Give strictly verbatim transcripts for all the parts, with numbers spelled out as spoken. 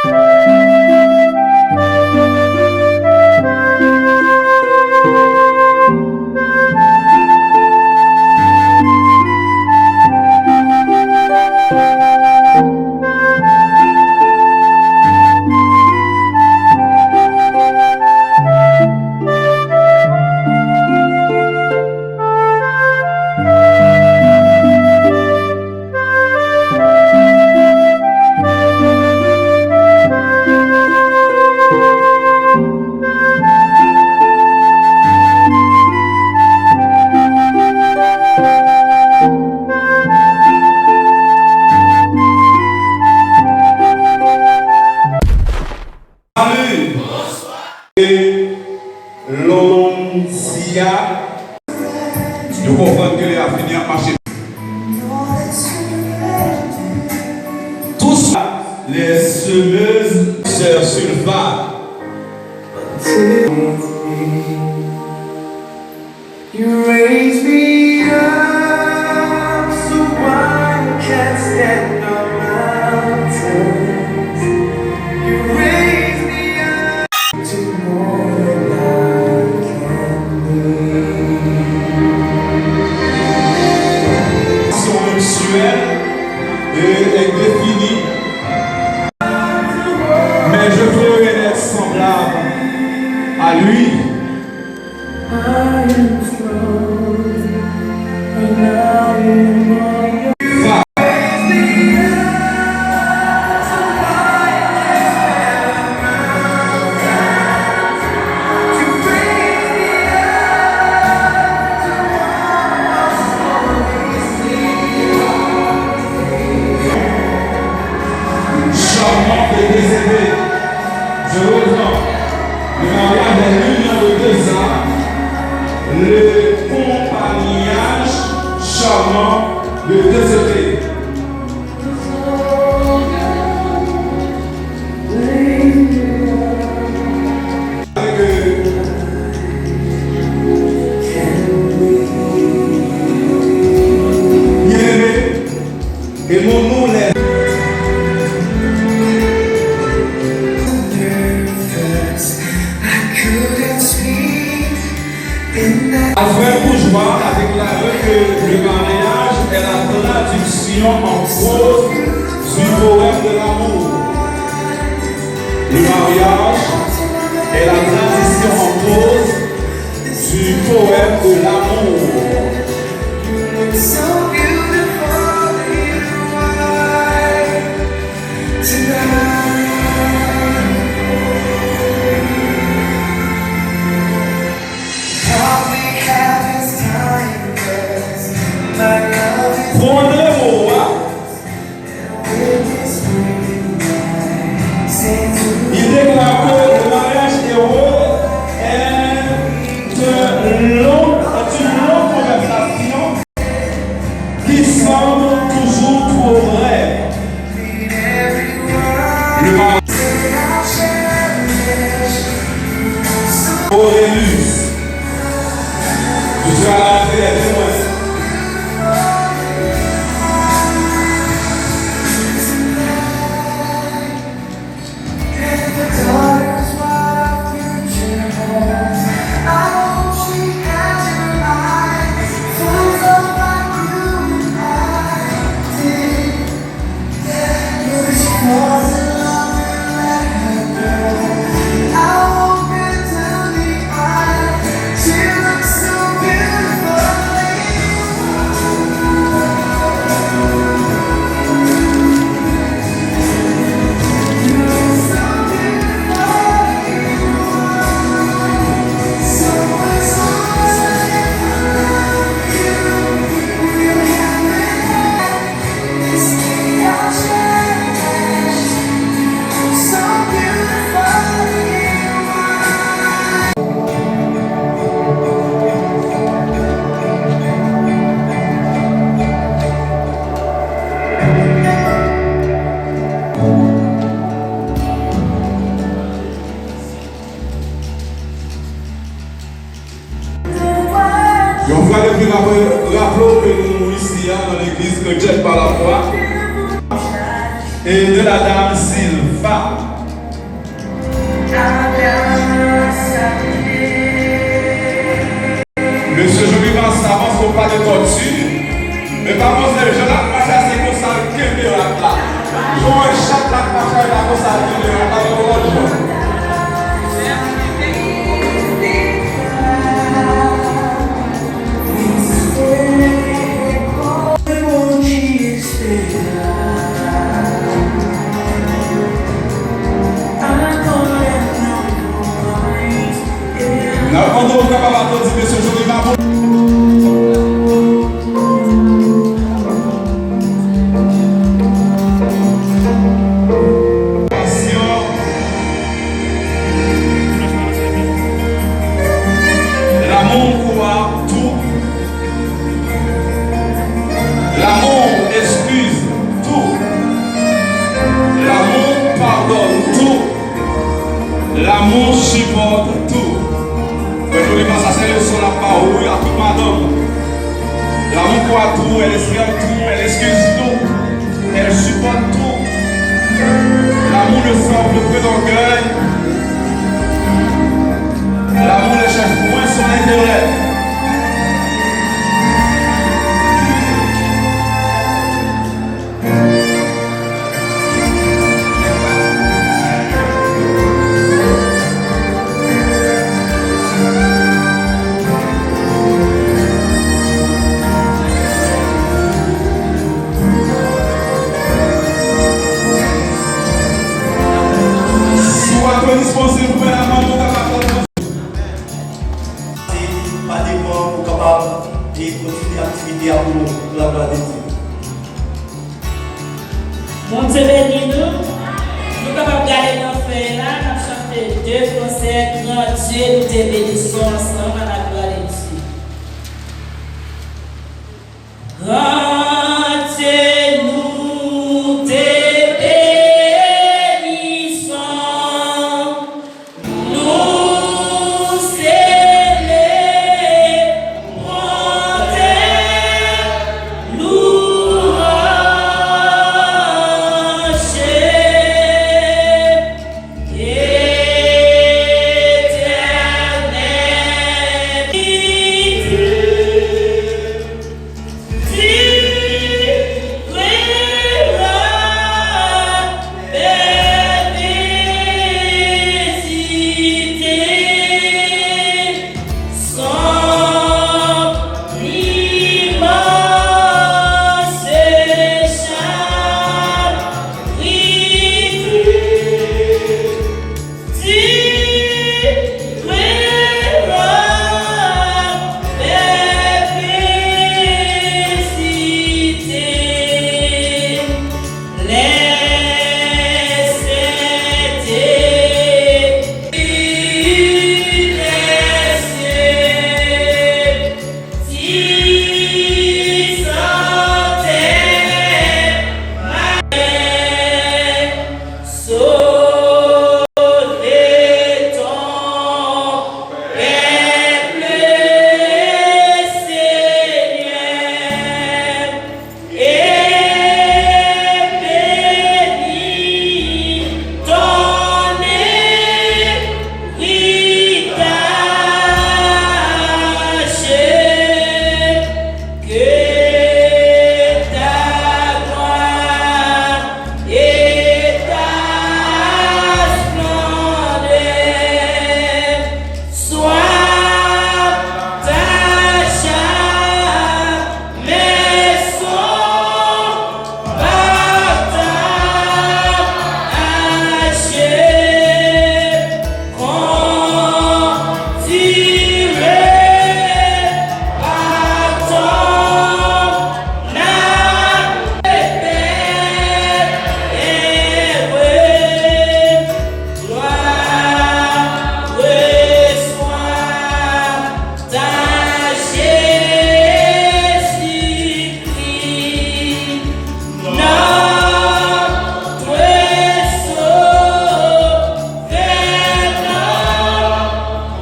Salut. E Lonsia, nou konprann ke lè a fini ap mache. Tous les semeuses, sœur Sylva. You raise me up so I can stand on mountains. You raise me up to more than I can be. Son mensuel e, e defini. Mais je ferai naître semblable à lui. Charmant et décédé. Je reprends. Le mariage est l'union de deux âmes, le compagnonnage charmant de deux êtres. Bien-aimé, aimons-nous les Alfred Bourgeois a déclaré que le mariage est la traduction en prose du poème de l'amour. Le mariage est la traduction en prose du poème de l'amour. Pwodre mo a. Il déclare que le mariage heureux est un long, est une longue conversation qui semble toujours trop brève. Le mariage. Aurelius. Jodia la, se lè di mwen. Yon fwa de plis, raple, raple w ke nou isi a nan legliz Chrétienne par la foi e de la dame Silva. Pa gen tòti, men pa panse jan l ap mache a se konsa l kenbe rat la. Jan w wè chat la ap mache a, e pa konsa l kenbe rat la, men yon lòt jan. N ap mande w kapab aplodi mesye Joly Mapou. L'amour croit tout. L'amour excuse tout. L'amour pardonne tout. L'amour supporte tout. Mwen, Joly, sa se leson l ap ba ou wi, a tout madanm. L'amour croit tout, elle espère tout, elle excuse tout, elle supporte tout. L'amour ne s'offre point d'orgueil. L'amour ne cherche point son intérêt. Si w ap dispoze pou fè lamanm, ou kapab. Pa devan, ou kapab e kontinye aktivite a pou nou, pou laglwa de Dye. Bondye beni nou. Nou kapab gade nan fèy la, n ap chante de konsè, Gran Dye, nou te benison ansanm, à la gloire de Dieu. Gran Dye, nou te benison. Nou selebre Bondye, louanj Etènèl. Sove ton pèp, Senyè, e beni ton eritaje. Que ta gloire et ta splendeur soient ta jamais sont partager. Kontinye pa ton apèl ewe. Glwa reswa ta Jezikri. Notre Sauveur,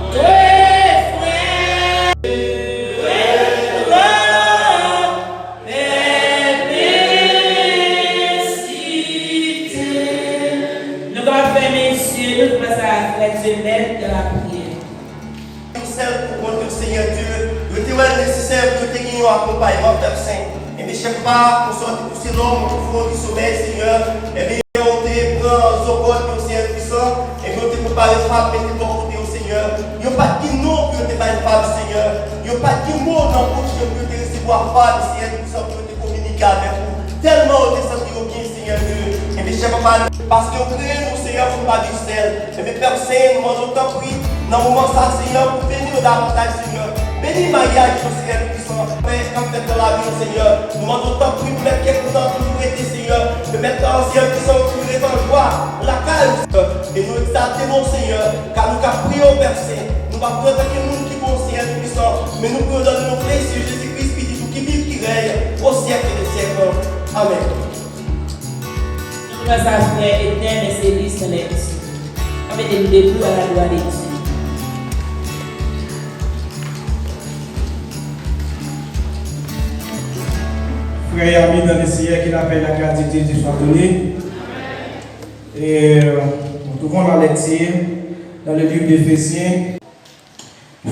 notre Frère, Perpétuité. Nou ka fèmen je nou, nou pase a Frè Dieumet dans la prière. Yon sèl kou kont yo, Senyè Dye, yo te Mwen nesesè pou yo te gen yon akonpayman, Pè Sen. Ebyen, chèf pa, ou sòti pouse lòm, ou fè yon ti somèy, Senyè. Ebyen, ou te pran zokòt yo, Senyè Toupisan. Ebyen, ou te prepare fab, mete bò kote yo, Senyè. Yo pa t gen non pou yo te bay fab, Senyè. Yo pa t gen mo nan bouch yo pou yo te resevwa fab, Senyè Toupisan, pou yo te kominike avèk ou. Tèlman yo te santi yo byen, Senyè Dye. Ebyen, chèf pa, paske ou kreye nou, Senyè, pou nou pa viv sèl. Ebyen, Pè Sen, nou mande w tanpri, nan moman sa, Senyè, pou beni yo davantaj, Senyè. Beni maryaj yo, Senyè, Toupisan. Fè k ap fèt nan lavi yo, Senyè. Nou mande w tanpri pou mèt kè kontan toujou rete, Senyè. Ke mèt nan ansyen Toupisan yo toujou rete an jwa lakay ou, Senyè. E nou egzalte non w, Senyè, ka nou ka priye w, Pè Sen. Nou pa priye w antanke moun ki bon, Senyè Toupisan, men nou priye w nan non presyè Jezi Kris, Pitit ou ki viv, ki rèy o syèk dè syèk. Amèn. Nous avons à faire éternel service dans les missions. Permettez-nous debout à la gloire de Dieu. Frères et amis dans le Seigneur, que la paix et la grâce de Dieu soit donnée. Et euh, nous trouvons la lecture dans le livre d'Éphésiens.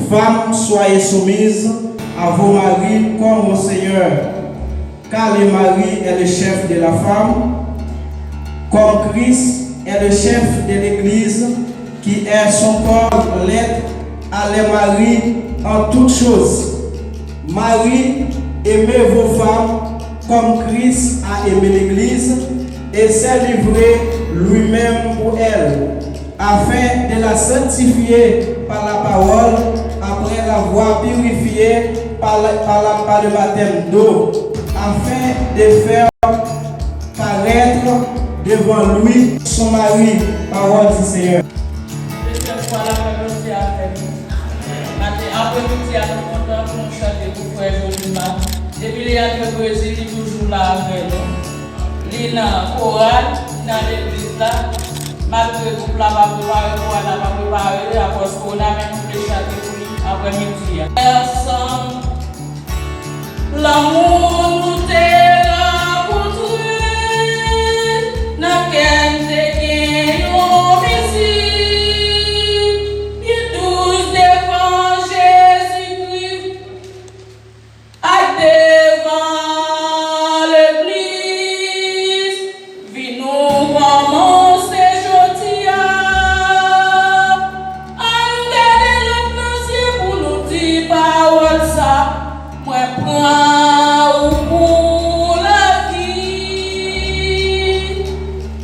Femmes, soyez soumises à vos maris comme au Seigneur, car le mari est le chef de la femme, comme Christ est le chef de l'Église, qui est son corps, elle à les maris en toutes choses. Maris, aimez vos femmes comme Christ a aimé l'Église et s'est livré lui-même pour elle, afin de la sanctifier par la parole, après l'avoir purifiée par la, par la, par le baptême d'eau, afin de faire paraître devant lui son mari. Parole du Seigneur. Dezyèm fwa, lapè Bondye avèk nou. Maten, aprèmidi a, nou kontan pou nou chante pou frè Jolima. Depi li antre Brezil, li toujou la avè nou. Li nan koral, li nan legliz la. Malgre gwoup la pa prepare, koral la pa prepare, akòz kowona, men nou vle chante pou li aprèmidi a. Ansanm, lanmou nou te rankontre, nan kè n te gen yon mizik ki dous devan Jezikri. Ak devan legliz, vi nou kòmanse jodi a. Ann gade lòt nan zye pou nou di pawòl sa, mwen pran ou pou lavi.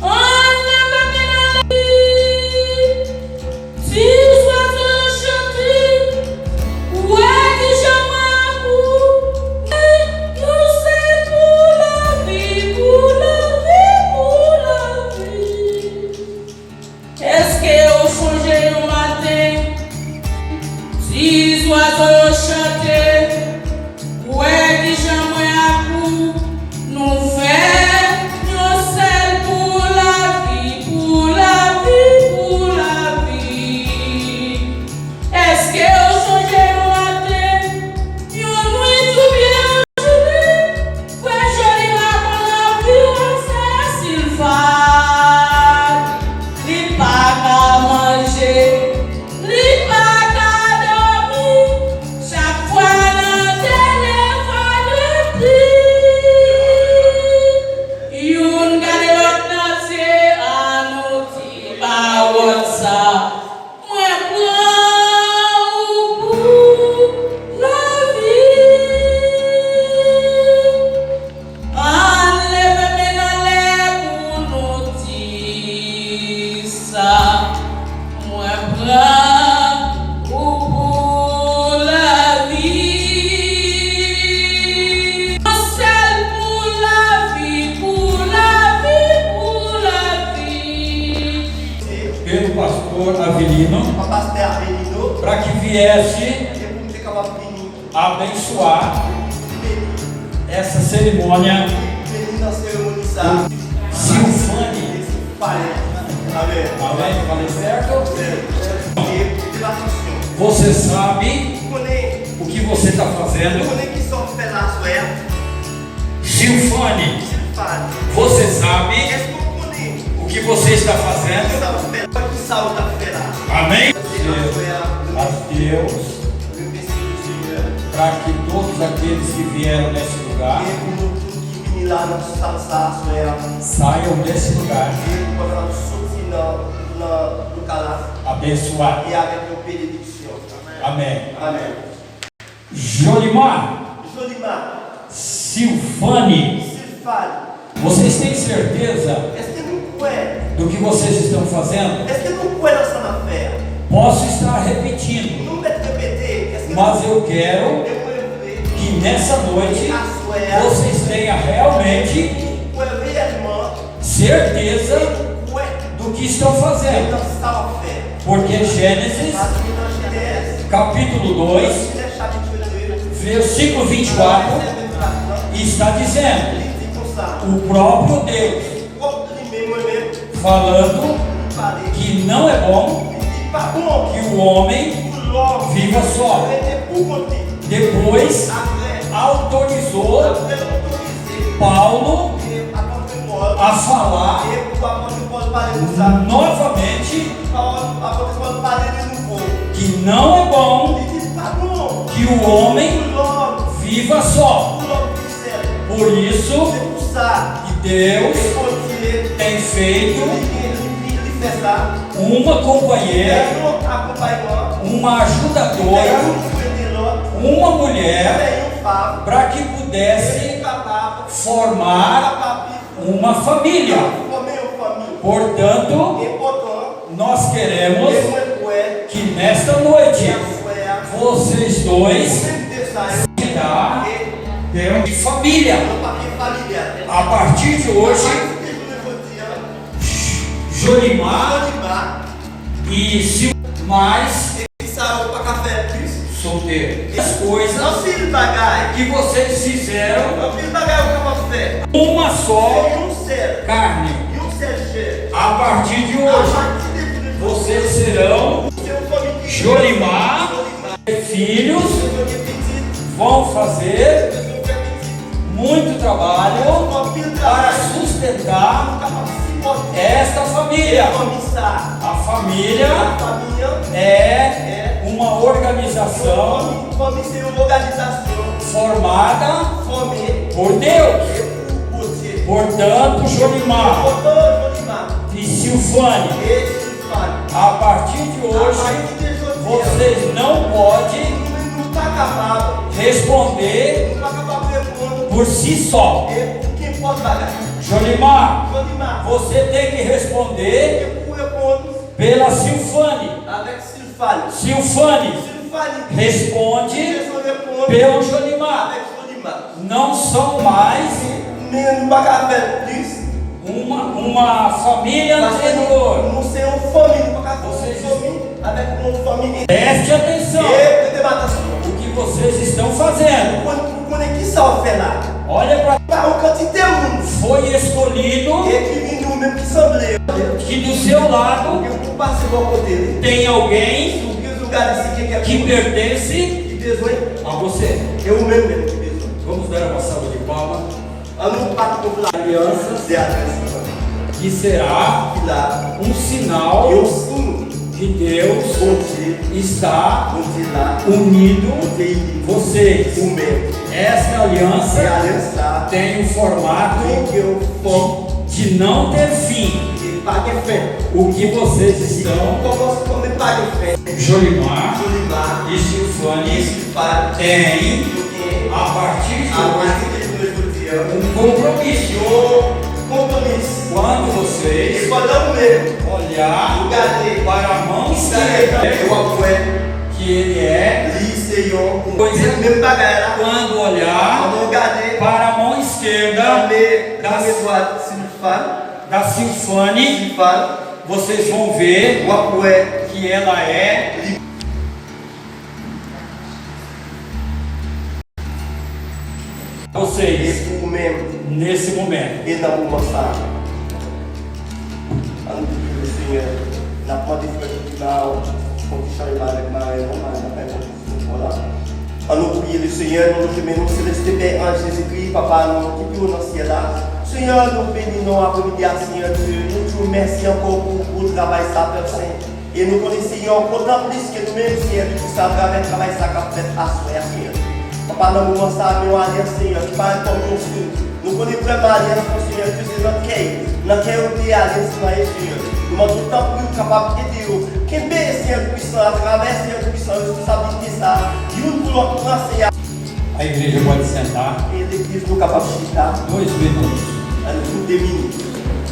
Ann leve men nan lavi. Ti zwazo yo chante, wè kijan mwen ak ou, nou se pou lavi, pou lavi, pou lavi. Èske w sonje yon maten, ti zwazo yo chante, wè kijan mwen ak ou, nou fè yon sèl pou lavi, pou lavi, pou lavi. Èske w sonje yon maten, yon nwit oubyen yon jounen, frè Jolima pran lavi w, sè Silva, li pa ka manje. Li pa ka dòmi, chak fwa nan telefòn li di, youn gade lòt nan zye, ann nou di pawòl sa, mwen pran ou pou lavi. Ann leve men n anlè pou nou di sa, mwen pran ou pou lavi. Yon sèl pou lavi, pou lavi, pou lavi. Pelo pastor Avelino, pa pastè Avelino, para que viesse e pou m te kapab vini abençoar essa cerimônia. Beni nan seremoni sa. Silvane. Amém. Amém. Falei certo? Você sabe o que você está fazendo? Silvane. Você sabe o que você está fazendo? Amém? Graças a Deus. Remercie le Seigneur. Para que todos aqueles que vieram nesse lugar e pou nou tout ki vini la nan sal sa aswè a, saiam desse lugar e pou nou soti nan, nan lokal la abençoados e avèk yon benediksyon. Amém. Amèn. Jolimar, Jolimar, Silfane, Silfane, vocês têm certeza èske nou kwè? Do que vocês estão fazendo? Èske nou kwè nan sa n ap fè a? Posso estar repetindo, Nou mèt repete, èske mas eu quero e mwen vle que nessa noite aswè a vocês tenham realmente kwè reyèlman certeza e nou kwè do que estão fazendo. Nan sa w ap fè. Porque Gênesis, Paske nan Jenèz, capítulo dois, Jenèz chapit de, versículo vinte e quatro, vèsè vennkat lan, está dizendo: li di konsa, o próprio Deus, pwòp li menm, mwen menm, falando li pale, que não é bom li di pa bon que o homem pou lòm viva só. Rete pou kont li. Depois, apre, autorizou apre l otorize Paulo e apòt Pòl a falar e pou apòt Pòl pale konsa novamente Pawòl, apòt Pòl pale de nouvo. Que não é bom Li di pa bon que o homem pou lòm, viva só. Pou lòm viv sèl. Por isso Se pou sa, que Deus e Bondye, tem feito li, li, li, li fè sa. Uma companheira, Gen yon akonpayman, uma ajudadora, gen yon pou ede lòt, uma mulher, gen yon fanm, para que pudesse e kapab, formar kapab viv uma família. Fòme yon fanmi. Portanto, E pòtan, nós queremos e mwen kwè, que nesta noite aswè a, vocês dois ou menm de sa yo, senta e dentro de família. Nan papye familyal. A partir de hoje, Apati de jounen jodi a, Jolimar Jolimar e se mais e sa yo pa ka fè plis. Solteiro. As coisas Anpil bagay. Que vocês fizeram Anpil bagay ou kapab fè. Uma só Se yon sèl. Carne. Yon sèl chè. A partir de hoje, Apati de jounen jodi a, vocês serão ou se yon fanmi ki Jolimar Jolimar. Filhos Ou se yon pitit. Vão fazer Ou se yon pitit. Muito trabalho para sustentar esta família. A família é uma organização formada por Deus. Portanto, Jolimar e Silfane, a partir de hoje, vocês não podem responder por si só. Jolimar, você tem que responder pela Silfane. Silfane, responde pelo Jolimar. Não são mais uma, uma família anterior. Nou se yon fanmi, nou pa ka fè yon fanmi avèk yon fanmi. Preste atenção. E prete m atansyon. O que vocês estão fazendo? Ou konnen ki sa w fè la? Olha para Pa yon kantite moun foi escolhido e ki vini ou menm ki sanble yo. Que do seu lado Ou gen pou pase bò kote li. Tem alguém Ou gen pou gade si gen kèk que moun pertence ki bezwen a você. E ou menm menm ki bezwen. Vamos dar uma salva de palmas. An nou bat pou la aliança de aliança. Que será Ki la um sinal yon siy que Deus Bondye está Bondye la unido Bondye ini vocês. Ou menm. Esta aliança E alians sa tem o formato Li gen yon fòm de não ter fim. Li pa gen fen. O que vocês estão Kòmansman men pa gen fen. Jolimar Jolimar e Silfane Silfane têm, yo gen a partir de a hoje, pati de jounen jodi a, um compromisso. Yon konpwomis. Quando vocês E pandan ou menm olhar ou gade para a mão esquerda, e w ap wè que ele é li se yon pois menm bagay la. Quando olhar Pandan ou gade para a mão esquerda nan men, nan men dwat Silfane, da Silfane, Silfane, vocês vão ver w ap wè que ela é li Vocês, e pou ou menm nesse momento. E nan moman sa a. Ann priye Lesenyè. N ap mande frè Jovenal pou ki chanje avèk marèn nan, marèn nan fè kondisyon pou la. Ann nou priye Lesenyè, nou leve men nou selès, Pè an Jezikri, Papa nou ki pi wo nan syèl la. Senyè, nou beni non apremidi a, Senyè Dye. Nou di w mèsi ankò pou gwo travay sa, Pè Sen. E nou konnen, Senyè, w kontan plis ke nou menm, Senyè, de tout sa, atravè travay sa k ap fèt aswè a, Senyè. Papa, nan moman sa a, men yon alyans, Senyè, ki parèt kòm yon fri. Nou konnen vrèman alyans nan Senyè, ke se nan kè yo. Nan kè yo te ye, alyans lan ye, Senyè. Nou mande w, tanpri, w kapab ede yo. Kenbe, Senyè Toupisan, atravè, Senyè Toupisan, responsablite sa a, youn pou lòt lan, Senyè. A igreja pode sentar. E legliz nou kapab chita. Dois minutos. Ann nou de minit.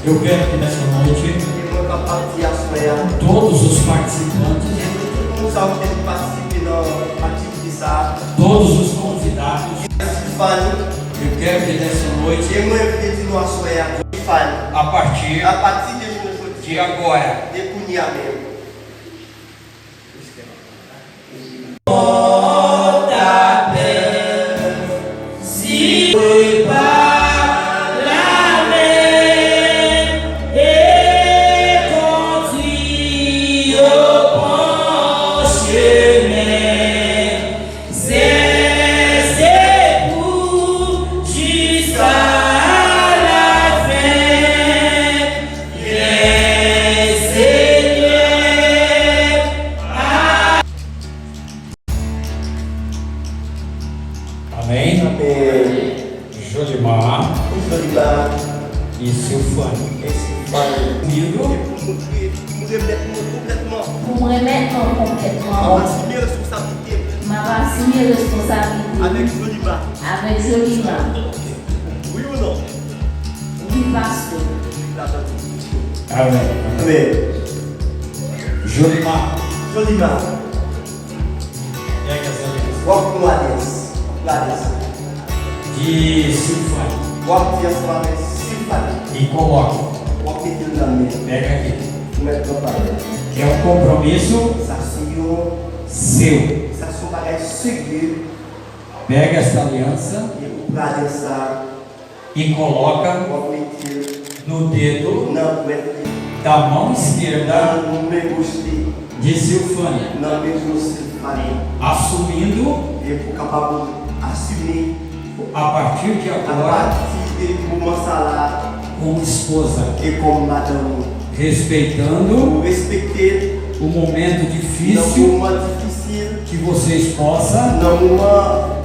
Eu quero que nessa noite E mwen kapab di aswè a, todos os participantes, e pou tout moun sa yo ki te patisipe nan aktivite sa a, todos os convidados, Silvani, eu quero que nessa noite, e mwen vle di nou aswè a, Silvani, a partir a pati de jounen jodi de a, agora, de kounye a menm. Pòt apèl, si pa lave e kondwi yo pran chemen, se, se pou jiska lafen. Vyen, Senyè, a- Amém. Amém. Jolimar. Jolimar. E Silvani. E Silvani. Unido. E pou nou, pou nou remèt nou konplètman. Pou m remèt mwen konplètman. M ap asime responsablite m. M ap asime responsablite m. Avèk Jolimar. Avèk Jolimar. Wi ou non? Wi, pastè. Amèn. Amèn. Jolimar. Jolimar. Pega essa aliança. W ap pran alyans. Pran alyans. Di Silvani. W ap di ansanm avèk Silvani. E coloca. W ap mete l nan men. Pega aqui. Ou mèt pran pa l. É um compromisso. Sa se yon, seu. Sa se yon bagay serye. Pega esta aliança. E ou pran alyans sa a. E coloca, w ap mete l, no dedo, nan dwèt li, da mão esquerda, nan men goch li, de Silvani, nan men goch Silvani, assumindo, e pou kapab asime, a partir de agora, apati de moman sa la, como esposa, e kòm madanm ou, respeitando, ou respekte l, o momento difícil, nan moman difisil, que vocês possam, nan moman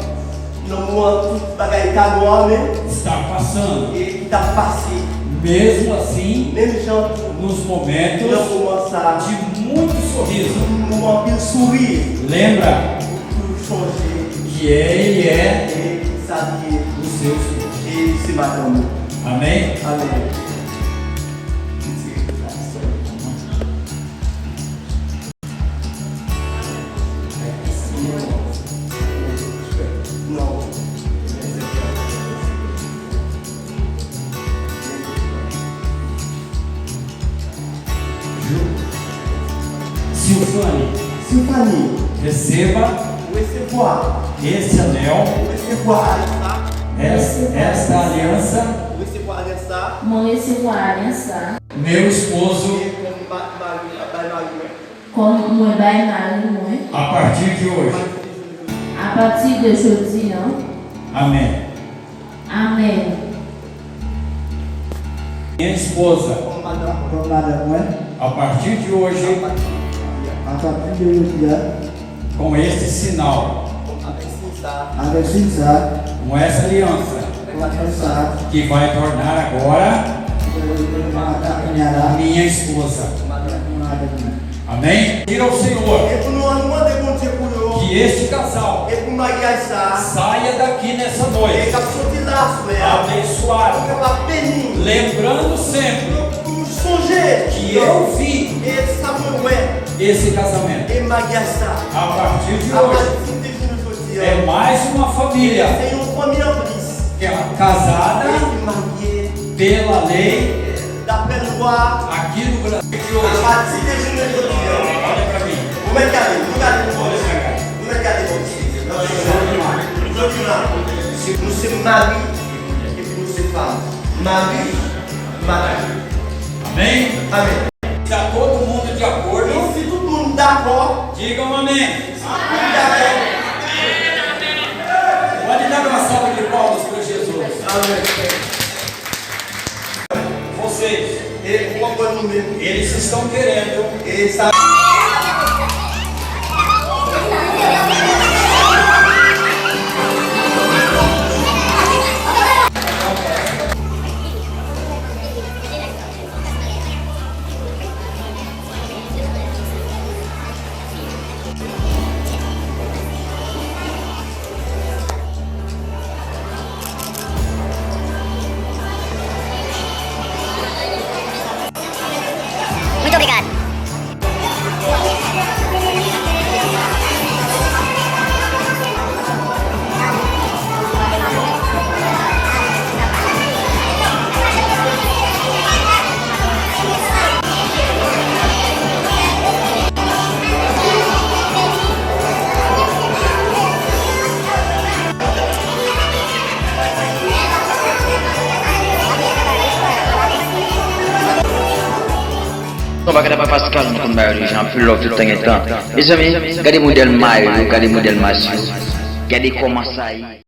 Nan moman tout bagay ta nwa, men estar passando, e ki t ap pase. Mesmo assim, menm jan tou, nos momentos, nan moman sa a, de muito sorriso, moman anpil souri, lembra, ou toujou chonje, que ele é, e sa li ye, o seu filho, e se madanm ou. Amém? Amèn. Silvani. Silvani. Receba. Resevwa. Esse anel. Resevwa alyans sa. Es-, esta aliança. Resevwa alyans sa. Mwen resevwa alyans sa. Meu esposo. E kòm ma-, mari, bay mari mwen. Kòm mwen bay mari mwen. A partir de hoje. Apati de jodi an. Amém. Amèn. Minha esposa. Kòm madanm mwen. A partir de hoje. Apati de jodi a. Com este sinal. Avèk siy sa. Avèk siy sa. Com essa aliança. Avèk alyans sa. Que vai tornar agora. Minha esposa. Madanm mwen. Amém? Pedir ao Senhor. E pou nou, ann mande Bondye pou yo. Que este casal. E pou maryaj sa. Saia daqui nessa noite. E k ap soti la aswè a. Abençoado. Pou kapab beni. Lembrando sempre. Pou nou sonje. Que eu vi. E sa mwen wè. Esse casamento. E maryaj sa. A partir de hoje. Apati de jounen jodi a. É mais uma família. Se yon fanmi anplis. Que é casada. E ki marye. Pela lei. Daprè lwa. Aqui no Brasil. Apati de jounen jodi a. Olha pra mim. Ou mèt gade, nou gade nou. Olha pra cá. Nou mèt gade nou. Jolimar. Jolimar. Nou se mari, epi nou se fanm. Mari, madanm. Amém? Amèn. Está todo mundo de acordo? E si tout moun dakò? Digam amém. Tout moun dakò? Pode dar uma salva de palmas para Jesus. Amèn. Vocês, e ou konprann nou menm? Eles estão querendo. E sa. Son bagay la pa Pascal, nou konn bagay yo deja, anpil love tout tan gen tan. Mezanmi, gade modèl mayo yo, gade modèl mas yo. Gade kòman sa ye.